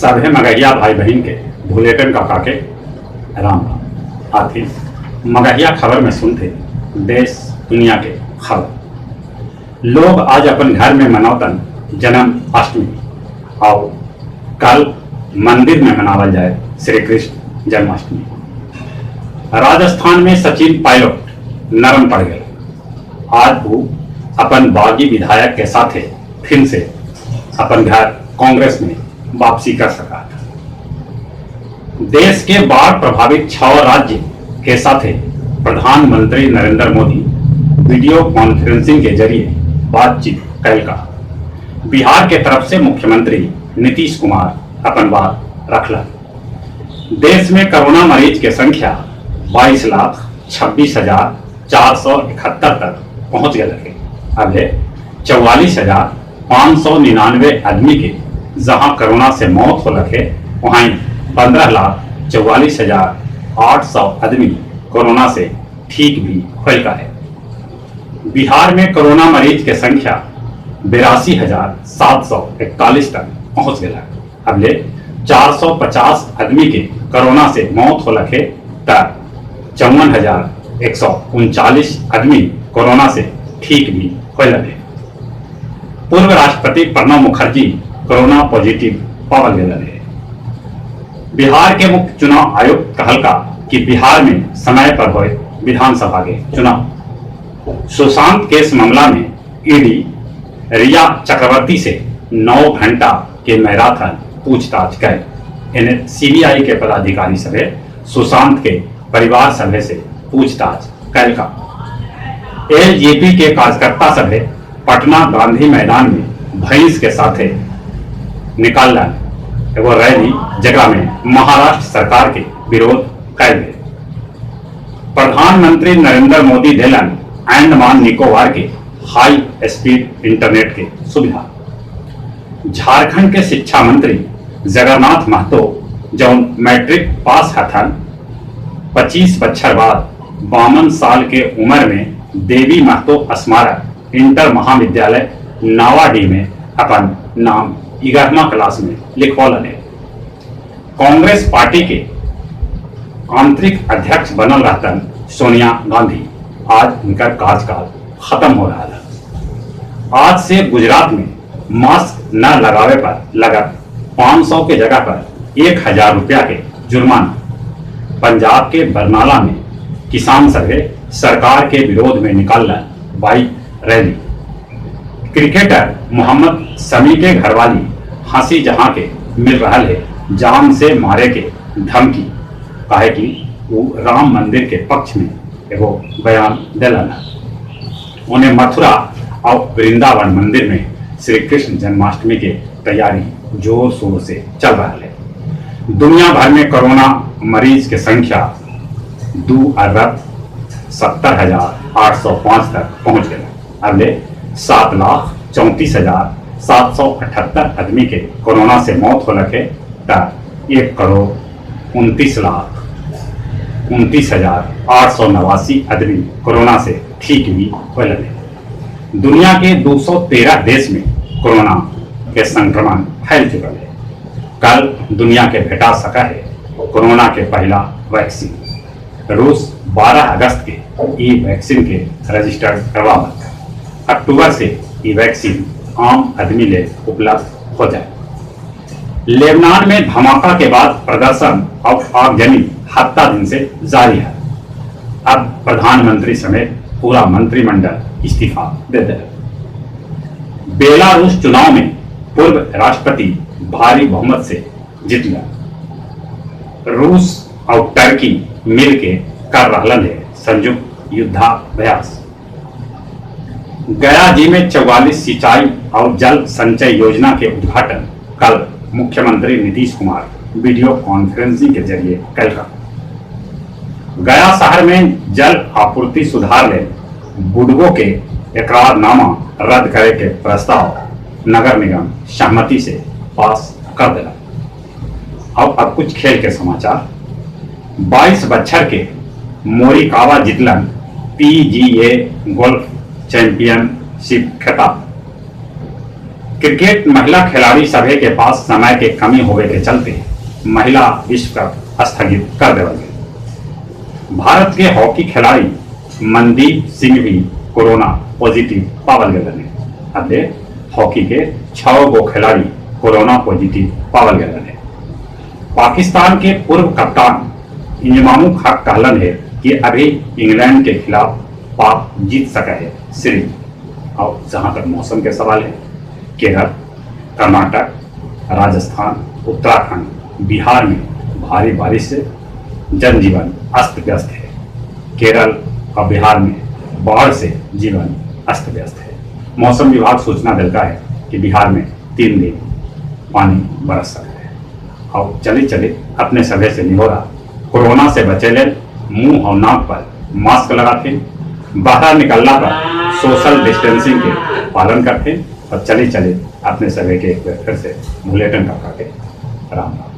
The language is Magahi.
सभे मगहिया भाई बहिन के भुलेटन काका के राम राम। आथी मगहिया खबर में सुनते देश दुनिया के खबर। लोग आज अपन घर में मनावतन जन्माष्टमी और कल मंदिर में मनावल जाए श्री कृष्ण जन्माष्टमी। राजस्थान में सचिन पायलट नरम पड़ गए। आज वो अपन बागी विधायक के साथे फिर से अपन घर कांग्रेस में वापसी कर सका। देश के बाढ़ प्रभावित 6 राज्य के साथे प्रधानमंत्री नरेंद्र मोदी वीडियो कॉन्फ्रेंसिंग के जरिए बातचीत कैल का। बिहार के तरफ से मुख्यमंत्री नीतीश कुमार अपन बात रखला। देश में कोरोना मरीज के संख्या 22,26,471 तक पहुंच गए है। अब 44,599 आदमी के जहां कोरोना से मौत हो है, वहीं 15,44,800 आदमी कोरोना से ठीक भी होल का है। बिहार में कोरोना मरीज के संख्या 82,741 तक पहुंच गया। अब 450 आदमी के कोरोना से मौत हो है त 54,139 आदमी कोरोना से ठीक भी होल है। पूर्व राष्ट्रपति प्रणब मुखर्जी कोरोना पॉजिटिव पावल गए है। बिहार के मुख्य चुनाव आयुक्त कहलका कि बिहार में समय पर होए विधानसभा के चुनाव। सुशांत केस मामला में ईडी रिया चक्रवर्ती से 9 घंटा के मैराथन पूछताछ कर। इन्हें सीबीआई के पदाधिकारी सभे सुशांत के परिवार सभे से पूछताछ कैल का। एलजेपी के कार्यकर्ता सभे पटना गांधी मैदान में भैंस के साथे निकालन एगो रैली, जगह में महाराष्ट्र सरकार के विरोध कैल गए। प्रधानमंत्री नरेंद्र मोदी देलन अंडमान निकोबार के हाई स्पीड इंटरनेट के सुविधा। झारखंड के शिक्षा मंत्री जगन्नाथ महतो, जौन मैट्रिक पास हथन, 25 बच्छर बाद 52 साल के उम्र में देवी महतो स्मारक इंटर महाविद्यालय नावाडी में अपन नाम 11वां क्लास में लिखवलन है। कांग्रेस पार्टी के आंतरिक अध्यक्ष बनल रहतन सोनिया गांधी, आज उनका कार्यकाल खत्म हो रहा है। आज से गुजरात में मास्क न लगावे पर लगत 500 के जगह पर 1000 रुपया के जुर्माना। पंजाब के बरनाला में किसान सभे सरकार के विरोध में निकाल bike rally. Cricketer Mohammed Shami के घरवाली हंसी जहां के मिल रहा है जान से मारे के धमकी, काहे कि वो राम मंदिर के पक्ष में एगो बयान दिलन है। उन्हें मथुरा और वृंदावन मंदिर में श्री कृष्ण जन्माष्टमी के तैयारी जोर शोर से चल रहा है। दुनिया भर में कोरोना मरीज के संख्या 2,70,805 तक पहुंच गया। अब 7,34,778 आदमी के कोरोना से मौत हो है त 1,29,29,889 आदमी कोरोना से ठीक भी हो है। दुनिया के 213 देश में कोरोना के संक्रमण फैल चुका है। कल दुनिया के भेटा सका है कोरोना के पहला वैक्सीन। रूस 12 अगस्त के ई वैक्सीन के रजिस्टर्ड करवा अक्टूबर से ये वैक्सीन आम आदमी ले उपलब्ध हो जाए। लेबनान में धमाका के बाद प्रदर्शन और आगजनी हफ्ता दिन से जारी है। अब प्रधानमंत्री समेत पूरा मंत्रिमंडल इस्तीफा दे दे। बेलारूस चुनाव में पूर्व राष्ट्रपति भारी बहुमत से जीत लिया। रूस और टर्की मिल के कर रहा है संयुक्त युद्धाभ्यास। गया जी में 44 सिंचाई और जल संचय योजना के उद्घाटन कल मुख्यमंत्री नीतीश कुमार वीडियो कॉन्फ्रेंसिंग के जरिए कल का। गया शहर में जल आपूर्ति सुधार ले बुडगो के इकरारनामा रद्द करे के प्रस्ताव नगर निगम सहमति से पास कर दिला। अब कुछ खेल के समाचार। 22 बच्छर के मोरिकावा जितलन पीजीए गोल्फ चैंपियनशिप खिताब। क्रिकेट महिला खिलाड़ी सभे के पास समय के कमी होवे के चलते महिला विश्व कप स्थगित कर देवल गेल। भारत के हॉकी खिलाड़ी मनदीप सिंह भी कोरोना पॉजिटिव पावल गेलन हे। अबले हॉकी के छह गो खिलाड़ी कोरोना पॉजिटिव पावल गेलन हे। पाकिस्तान के पूर्व कप्तान इंजमामुल हक कहलन हे कि अभी इंग्लैंड के खिलाफ पाक जीत सके है सीरीज। और जहां तक मौसम के सवाल है, केरल, कर्नाटक, राजस्थान, उत्तराखंड, बिहार में भारी बारिश से जनजीवन अस्त व्यस्त है। केरल और बिहार में बाढ़ से जीवन अस्त व्यस्त है। मौसम विभाग सूचना दिलका है कि बिहार में 3 दिन पानी बरस सकता है। और चले चले अपने सभे से निहोरा, कोरोना से बचे ले मुंह और नाक पर मास्क लगाते, बाहर निकलना पर सोशल डिस्टेंसिंग के पालन करते और चले चले अपने सभी के एक बार फिर से बुलेटिन का के राम राम।